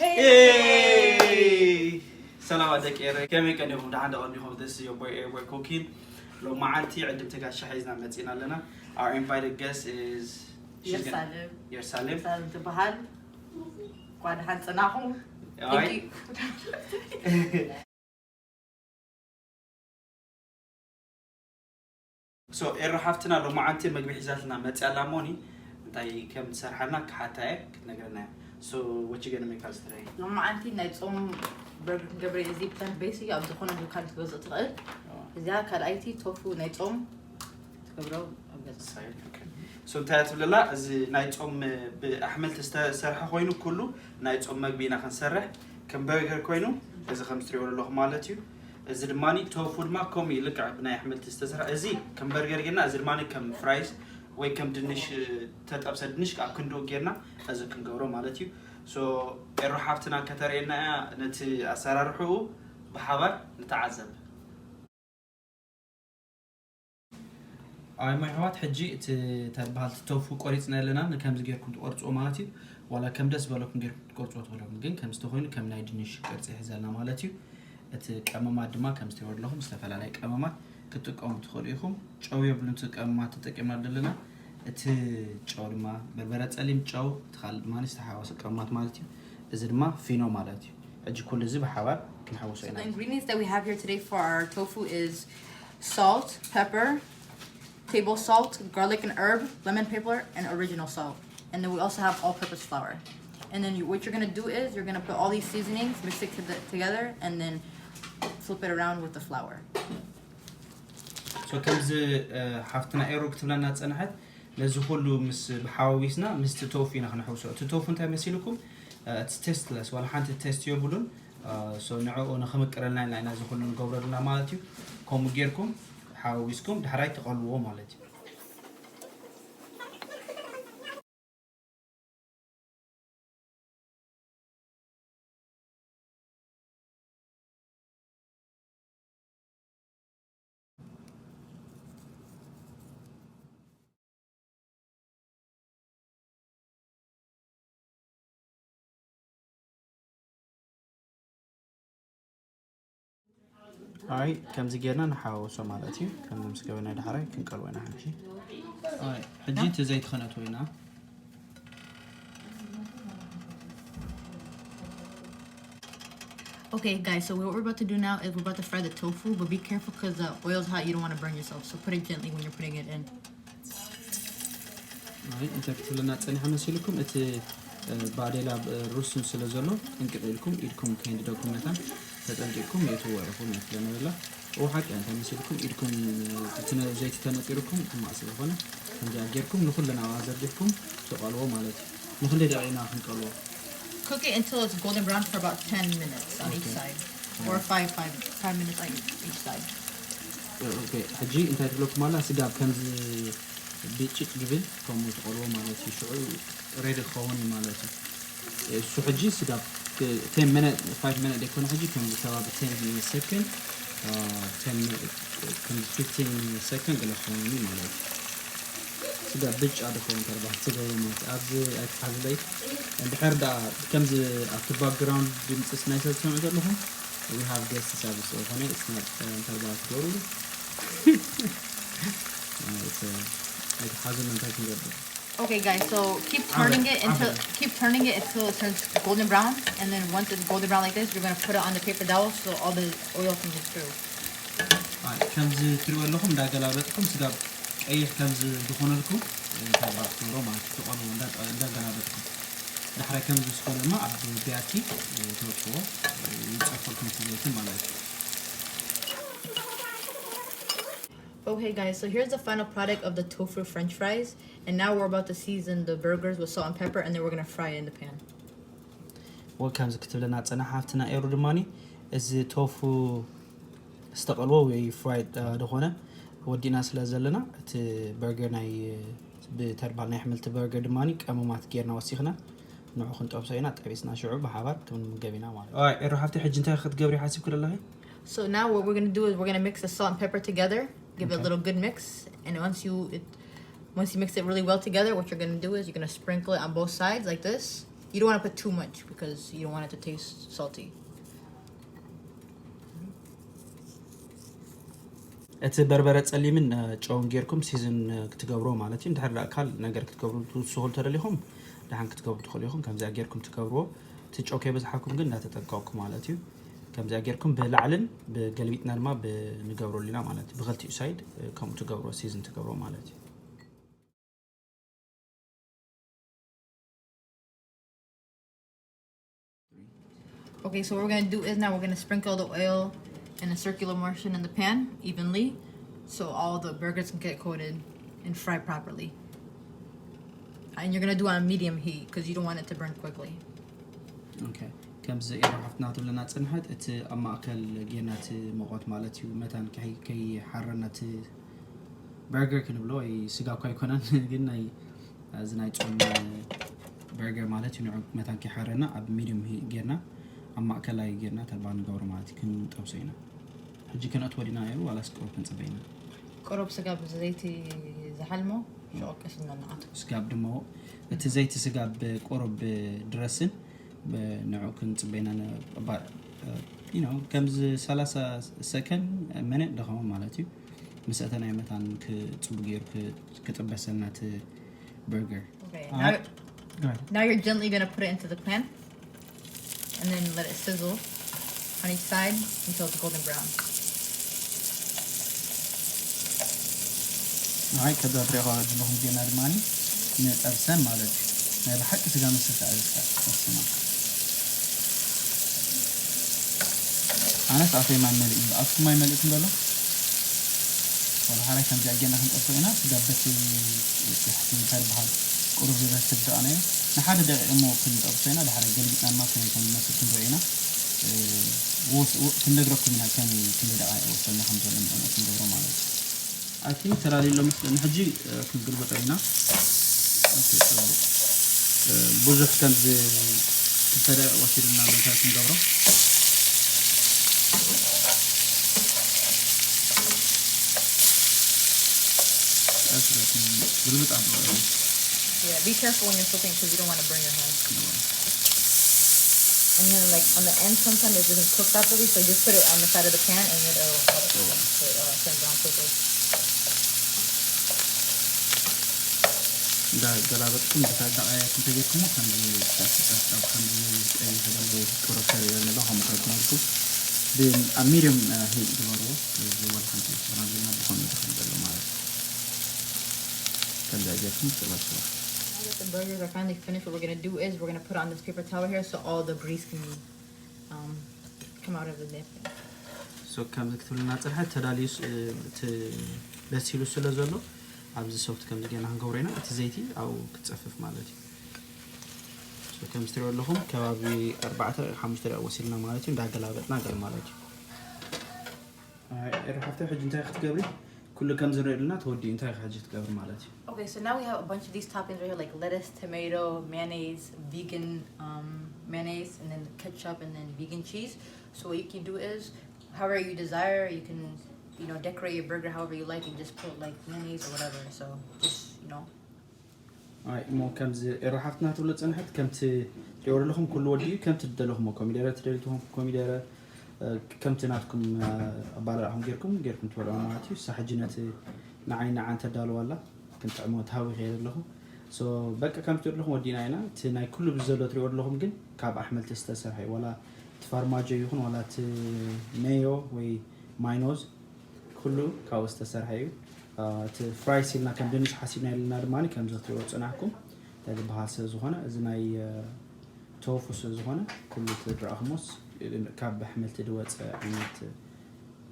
Hey! ሰላም ደቂ ኤረ፣ ከመይ ቀኒኹም? ደሓን ዶ ቀኒኹም? This is your boy Airboy Cooking. ሎማዓንቲ ዕድም ተጋሻ ሒዝና መፂና ኣለና። Our invited guest is she's gonna- የርሳሌም የርሳሌም። ሳሌም ትበሃል። እንኳን ደሓን ጽናኹም። ኣይ። Thank you. So ኤሮ ሓፍትና ሎማዓንቲ መግቢ ሒዛትና መፅያ ኣላ። ሞኒ እንታይ ከም ትሰርሓልና ክሓታ እየ፣ ክትነግረና እያ። So what you gonna make us today? ሎማዓንቲ ናይ ጾም በርገር ክንገብር እየ። እዚ ፕላንት ቤስ እዩ። ኣብ ዝኾነ ዱካን ክትገዝእ ትኽእል። እዚኣ ካልኣይቲ ቶፉ ናይ ጾም ትገብሮ ኣብ ገዛ። So እንታይ እያ ትብለላ? እዚ ናይ ጾም ብኣሕምልቲ ዝተሰርሐ ኮይኑ ኩሉ ናይ ጾም መግቢ ኢና ክንሰርሕ። ከም በርገር ኮይኑ እዚ ከም ትሪእዎ ዘለኹም ማለት እዩ። እዚ ድማ ቶፉ ድማ ከምኡ እዩ፣ ልክዕ ብናይ ኣሕምልቲ ዝተሰርሐ። እዚ ከም በርገር ጌርና፣ እዚ ድማ ከም ፍራይስ ወይ ከም ድንሽ፣ ተጠብሰ ድንሽ ኣብ ክንድኡ ጌርና እዚ ክንገብሮ ማለት እዩ። So ኤሮ ሓፍትና ከተርእየና እያ ነቲ ኣሰራርሕኡ፣ ብሓባር ንተዓዘብ። ኣይ ማይ ኣሕዋት፣ ሕጂ እቲ እንታይ ዝበሃል፣ እቲ ቶፉ ቆሪፅና ኣለና። ንከምዚ ጌርኩም ትቆርፅዎ ማለት እዩ። ዋላ ከም ደስ ዝበለኩም ጌርኩም ትቆርፅዎ ትኽእሉ ኢኹም፣ ግን ከምዚ ተኾይኑ ከም ናይ ድንሽ ቅርፂ ይሕዘልና ማለት እዩ። እቲ ቀመማት ድማ ከምዚ ትሪእዎ ዘለኹም ዝተፈላለየ ቀመማት ክትጥቀሙ ትኽእሉ ኢኹም። ጨው የብሉን እቲ ቀመማት ተጠቂምና ዘለና። እቲ ጨው ድማ በርበረ ፀሊም ጨው፣ እቲ ካልእ ድማ ዝተሓዋወሰ ቀመማት ማለት እዩ። እዚ ድማ ፊኖ ማለት እዩ። ሕጂ ኩሉ እዚ ብሓባር ክንሕውሶ So the ኢና። ingredients that we have here today for our tofu is salt, pepper, table salt, garlic and herb, lemon pepper, and original salt. And then we also have all-purpose flour. And then you, what you're gonna do is you're gonna put all these seasonings, mix it to the, together, and then flip it around with the flour. So ከምዚ እ፣ ሓፍትና ኤሮ ክትብለና ዝጸንሐት፣ ነዚ ኩሉ ምስ ብሓዋዊስና ምስቲ ቶፉ ኢና ክንሕውሶ። እቲ ቶፉ እንታይ መሲልኩም? እ፣ it's tasteless፣ ዋላ ሓንቲ ቴስት የብሉን። እ፣ so ንዕኡ ንኽምቅረልና ኢና፣ ኢና እዚ ኩሉ ንገብረልና ማለት እዩ። ከምኡ ጌርኩም ሓዋዊስኩም ዳሕራይ ትቐልዎ ማለት እዩ። ኣይ ከምዚ ጌርና ንሓዋውሶ ማለት እዩ። ከምዚ ምስ ገበና ዳሕራይ ክንቀልዎ ኢና ሕጂ። ኣይ ሕጂ እቲ ዘይትኸነትዎ ኢና። Okay, guys, so what we're about to do now is we're about to fry the tofu, but be careful because the oil's hot, you don't want to burn yourself, so put it gently when you're putting it in. ኣይ እንታይ ክትብለና ጸኒሓ መሲልኩም? እቲ እ፣ ባዴላ እ፣ ርሱን ስለ ዘሎ ጥንቅቕ ኢልኩም ኢድኩም ከይንድደኩም መታን ተጠንቂቕኩም የእትዎ ኢኹም እያ ትብለና ዘላ። እዎ ሓቂ እያ። እንታይ መሲልኩም? ኢድኩም እ፣ እቲ ነ- ዘይቲ ተነጢርኩም ሕማቕ ስለ ዝኾነ ከምዚኣ ጌርኩም ንኹለን ኣብኣ ዘርጊሕኩም ትቐልዎ ማለት እዩ። ንኽንደይ ደቂቕና ክንቀልዎ? Cook it until it's golden brown for about ten minutes on each Okay. side, or five, five, five minutes on each, each side. ኦኬ፣ ሕጂ እንታይ ትብለኩም ኣላ? ስጋብ ከምዚ ብጭጭ ዝብል ከምኡ ትቐልዎ ማለት እዩ። ሽዑ ሬዲ ክኸውን እዩ ማለት እዩ። እሱ ሕጂ ስጋብ ቴን ሚኒት፣ ፋይቭ ሚኒት ዘይኮነ፣ ሕጂ ከምዚ ከባቢ ቴን ሰከንድ፣ ቴን፣ ከምዚ ፊፍቲን ሰከንድ ገለ ክኸውን እዩ ማለት እዩ። ስጋብ ብጫ ዝኸውን ተርባሕ ትገብሩ ማለት እዩ። ኣብዚ ኣይትሓዝለይ። እንድሕር ደኣ ከምዚ ኣብቲ ባክግራውንድ ድምፂ ናይ ሰብ ትሰምዑ ዘለኹም፣ we have guests ኣብዚ ዝኾነ፣ it's not፣ እንተርባሕ ትገብሩ ኣይትሓዙ። እንታይ ክንገብር? Okay, guys, so keep turning it until, keep turning it until it turns golden brown, and then once it's golden brown like this, you're gonna put it on the paper towel so all the oil can get through. ኣይ፣ ከምዚ ትሪእዎ ኣለኹም እንዳገላበጥኩም ስጋብ ቀይሕ ከምዚ ዝኾነልኩም እንታይ ክትገብሮ ማለት እዩ። ትቐልዎ እንዳ- እንዳገላበጥኩም ዳሕራይ ከምዚ ዝኾነ ድማ ኣብ ቢያቲ ተውፅዎ ይፀፈልኩም እቲ ዘይቲ ማለት እዩ። Okay, guys, so here's the final product of the tofu french fries. And now we're about to season the burgers with salt and pepper, and then we're gonna fry it in the pan. ወል ከምዚ ክትብለና ፀናሕ ሓፍትና ኤሩ ድማ እዚ ቶፉ ዝተቐልዎ ወይ ፍራይድ ዝኾነ ወዲና ስለ ዘለና እቲ በርገር ናይ ብተርባል ናይ ኣሕምልቲ በርገር ድማ ቀመማት ጌርና ወሲኽና ንዑ ክንጠብሶ ኢና። ጠቢስና ሽዑ ብሓባር ክንምገብ ኢና ማለት እዩ። ኤሩ ሓፍቲ ሕጂ እንታይ ክትገብሪ ሓሲብክ ዘለኺ? So now what we're gonna do is we're gonna mix the salt and pepper together, give it a Okay. Little good mix, and once you it, once you mix it really well together, what you're gonna do is you're gonna sprinkle it on both sides like this, You don't want to put too much because you don't want it to taste salty. እቲ በርበረ ጸሊምን ጨውን ጌርኩም ሲዝን ክትገብሮ ማለት እዩ። እንድሕር ደኣ ካል ነገር ክትገብሩ ትውስኹ እንተደሊኹም ደሓን ክትገብሩ ትኽእሉ ኢኹም። ከምዚኣ ጌርኩም ትገብርዎ። እቲ ጨው ከይበዝሓኩም ግን እንዳተጠንቀቕኩ ማለት እዩ። ከምዚኣ ጌርኩም ብላዕልን ብገልቢጥና ድማ ንገብረሉ ኢና ማለት እዩ። ብኽልቲኡ ሳይድ ከምኡ ትገብርዎ፣ ሲዝን ትገብርዎ ማለት እዩ። Okay, so what we're gonna do is now we're gonna sprinkle the oil in a circular motion in the pan evenly, so all the burgers can get coated and fry properly. And you're gonna do on medium heat because you don't want it to burn quickly. Okay. ከምዚ ኤራ ሓፍትና ትብለና ጽንሐት እቲ ኣብ ማእከል ጌና እቲ መቆት ማለት እዩ መታን ከይሓረና እቲ በርገር ክንብሎ ወይ ስጋ እኳ ኣይኮነን ግን ናይ እዚ ናይ ጾም በርገር ማለት እዩ። ንዑ መታን ከይሓረና ኣብ ሚድየም ጌርና ኣብ ማእከላይ ጌርና ተልባ ንገብሮ ማለት እዩ። ክንጠብሶ ኢና። ሕጂ ከነእትዎ ዲና ነይሩ ዋላስ ቁሩብ ክንጽበ ኢና? ቁሩብ ስጋ ብዘይቲ ዝሓልሞ ሽቕቅስ እናናኣቱ። ስጋብ ድሞ እቲ ዘይቲ ስጋብ ቁሩብ ድረስን ንዑ ክንጽበ ኢና። ከምዚ ሰላሳ ሰከንድ መነጥ ደኸሙ ማለት እዩ። ምስ ኣተናይ መታን ክጽቡ ገይሩ ክጥበሰልና እቲ በርገር። Okay, now, now you're gently gonna put it into the pan and then let it sizzle on each side until it's golden brown. ንዓይ ከዛ ትሪእኻ ዘለኹም ጌና ድማ ንጠብሰን ማለት እዩ። ናይ ብሓቂ ስጋ መስል ተኣዚዝካ ወሲና። ኣነስ ኣፈይ ማይ መሊእ እዩ። ኣትኩም ማይ መሊእኩም ዘሎ? ወላ ሓራይ ከምዚኣ ጌና ክንጠብሶ ኢና። ስጋ በቲ ታሕቲ እንታይ ዝበሃል ቁሩብ ዝበስል ደኣ ነይሩ። ንሓደ ደቂቕ እሞ ክንጠብሶ ኢና። ድሓረ ገልቢጥና ድማ ከመይ ከም ዝመስል ክንሪኦ ኢና። ክንነግረኩም ኢና ከመይ ክንደይ ደቃይቕ ወሰድና ከም ዘሎ ንዕኡ ክንገብሮ ማለት እዩ። ኣይ ቲንክ ተላልዩ ኣሎ መስለኒ። ሕጂ ክንግልብጦ ኢና። ኦኬ፣ ጽቡቕ። ብዙሕ ከምዚ ክልተ ደቂቕ ወሲድና ምንታይ ክንገብሮ። ግልብጥ ኣብሎ። Yeah, be careful when you're flipping because you don't want to burn your hand. And then, like, on the end, sometimes it doesn't cook properly, so just put it on the side of the pan and then it'll help it uh, turn brown quickly. እንዳገላበጥኩም ብታዳቃያ እንተጌርኩሞ ከምዚ ጣፍጣፍ ከምዚ ቀይ ተደሎ ወይ ቁሩብ ተሪኦ ዘሎ ከምኡ ተኮነልኩም ኣብ ሚድየም ሂት ግበርዎ። እዚ ወላ ሓንቲ ይኮና ዘለና ብኮነ ከም ዘሎ ማለት እዩ። ከምዚ ጌርኩም ጥበስዋ። Now that the burgers are finally finished, what we're gonna do is we're gonna put on this paper towel here so all the grease can um, come out of the napkin. ሶ ከምዚ ክትብልና ጽንሐት ተዳልዩ በሲሉ ስለ ዘሎ ኣብዚ ሶፍት ከምዚ ጌና ክንገብሮ ኢና። እቲ ዘይቲ ኣብኡ ክትጸፍፍ ማለት እዩ። ሶ ከምዚ ትሪኦ ኣለኹም ከባቢ ኣርባዕተ ሓሙሽተ ደቂቕ ወሲድና ማለት እዩ። እንዳገላበጥና ገለ ማለት እዩ። ኤረ ሓፍተይ ሕጂ እንታይ ክትገብሪ? ኩሉ ከም ዝንሪኦ ዘለና ተወዲኡ እንታይ ኢኻ ሕጂ ትገብሪ ማለት እዩ? Okay, so now we have a bunch of these toppings right here, like lettuce, tomato, mayonnaise, vegan um, mayonnaise, and then ketchup, and then vegan cheese. So what you can do is, however you desire, you can, you know, decorate your burger however you like, and just put like mayonnaise or whatever. So just, you know, ኣይ እሞ ከምዚ ኤረ ሓፍትና ትብሎ ጽንሐት ከምቲ ትሪኦ ዘለኹም ኩሉ ወዲኡ ከምቲ ትደለኹሞ ኮሚደረ ትደልትኹም ኮሚደረ ከምቲ ናትኩም ኣባላልዕኹም ጌርኩም ጌርኩም ትበልዖ ማለት እዩ። ሳሕጂ ነቲ ንዓይ ንዓን ተዳልዋ ኣላ ክንጥዕሞ ተሃዊኸ እየ ዘለኹ። ሶ በቃ ከምቲ ትሪኦ ዘለኹም ወዲና ኢና። እቲ ናይ ኩሉ ብዘሎ ትሪኦ ዘለኹም ግን ካብ ኣሕምልቲ ዝተሰርሐ እዩ። ዋላ እቲ ፋርማጆ ይኹን ዋላ እቲ ሜዮ ወይ ማይኖዝ ኩሉ ካብኡ ዝተሰርሐ እዩ። እቲ ፍራይስ ኢልና ከም ድንሽ ሓሲብና የለና ድማ ከምዚ ክትሪኦ ዝፅናሕኩም እንታይ ዝበሃል ስለ ዝኾነ እዚ ናይ ቶፉ ስለ ዝኾነ ኩሉ እቲ ዝረኣኹሞስ ካብ ኣሕምልቲ ዝወፀ ዓይነት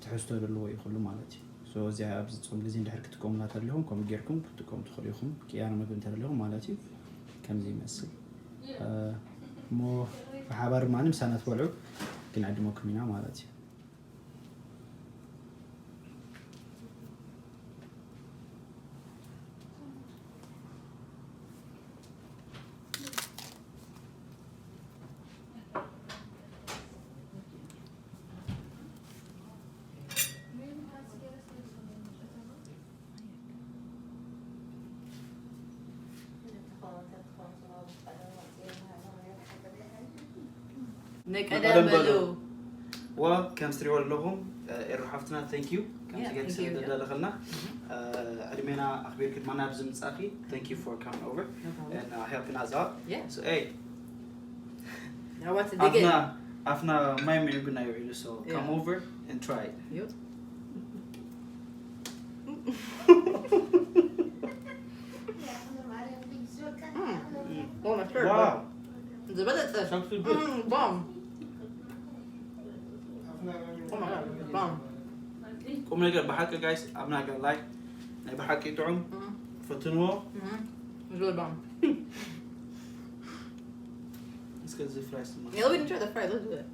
ትሕዝቶ ዘለዎ እዩ ኩሉ ማለት እዩ። ሶ እዚኣ ኣብዚ ፆም ግዜ እንድሕር ክትጥቀሙላ ተደሊኹም ከምኡ ጌርኩም ክትጥቀሙ ትኽእሉ ኢኹም። ቅያር ምግቢ እንተደሊኹም ማለት እዩ። ከምዚ ይመስል እሞ ብሓባር ድማ ምሳና ትበልዑ ግን ዕድመኩም ኢና ማለት እዩ። ንቀደም በሉ። ዋ ከም ስትሪዋ ኣለኹም ኤሩ ሓፍትና thank you ከምዚ ገይርክ ስለ ደለኽልና ዕድሜና ኣኽቢርክ ድማ ናብዚ ምጻኺ thank you for coming over and uh, helping us out. So hey, ኣፍና ኣፍና ማይ ምዕጉና ይውዒሉ so come over and try it. ዝበለፀ ባም ቁም ነገር ብሓቂ ጋይስ ኣብ ናገር ላይ ናይ ብሓቂ ጥዑም ፈትንዎ። ዝበል ባም እስከ እዚ ፍራይስ ድማ Yeah, we can try the fries. Let's do it.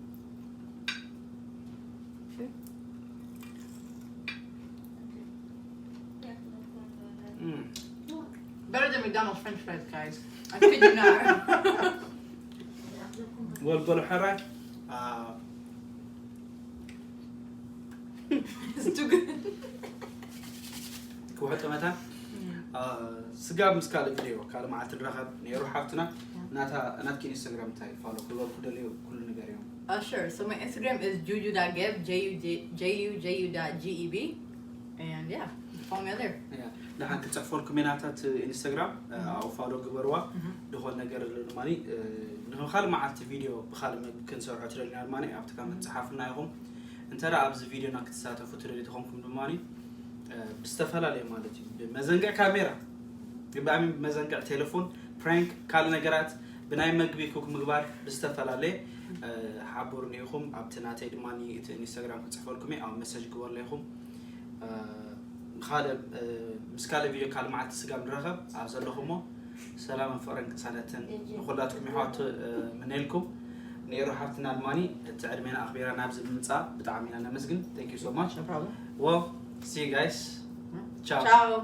እም። Better than McDonald's French fries, guys. I kid you not. ወልበሉ ሕራይ It's too good. ክውሕጥ መታን ስጋብ ምስ ካልእ ቪድዮ ካልእ መዓልቲ ንራኸብ። ነይሩ ሓፍትና ናታ ናትኪ ኢንስታግራም እንታይ ፋሎ ክበልኩ ደልዩ ኩሉ ነገር እዮም። Uh, sure. So my Instagram is juju.geb, J U J U J U dot G E B. And yeah, follow me on there. ደሓን ክፅሕፈልኩም ናታት ኢንስታግራም ኣብኡ ፋሎ ግበርዋ። ድኾን ነገር ኣሎ ድማ ንካልእ መዓልቲ ቪድዮ ብካልእ መግቢ ክንሰርሖ ትደልና ድማ ኣብቲ ካመንት ፀሓፍና ኢኹም። እንተ ደኣ ኣብዚ ቪድዮና ክትሳተፉ ትደልዩ ተኾንኩም ድማ ብዝተፈላለየ ማለት እዩ ብመዘንግዕ ካሜራ ብጣዕሚ ብመዘንግዕ ቴሌፎን ፕራንክ ካልእ ነገራት ብናይ መግቢ ኩክ ምግባር ብዝተፈላለየ ሓብሩኒ ኢኹም። ኣብቲ ናተይ ድማ እቲ ኢንስታግራም ክፅሕፈልኩም እየ ኣብ መሰጅ ግበርለ ኢኹም። ካልእ ምስ ካልእ ቪድዮ ካልእ መዓልቲ ስጋብ ንራኸብ ኣብ ዘለኹሞ ሰላምን ፍቕርን ቅሳነትን ንኹላትኩም ይሕዋቱ ምነልኩም። ነይሩ ሓፍትና ድማ እቲ ዕድሜና ኣኽቢራ ናብዚ ብምምፃእ ብጣዕሚ ኢና ነመስግን። Thank you so much. No problem. Well, see you guys. Ciao. Ciao.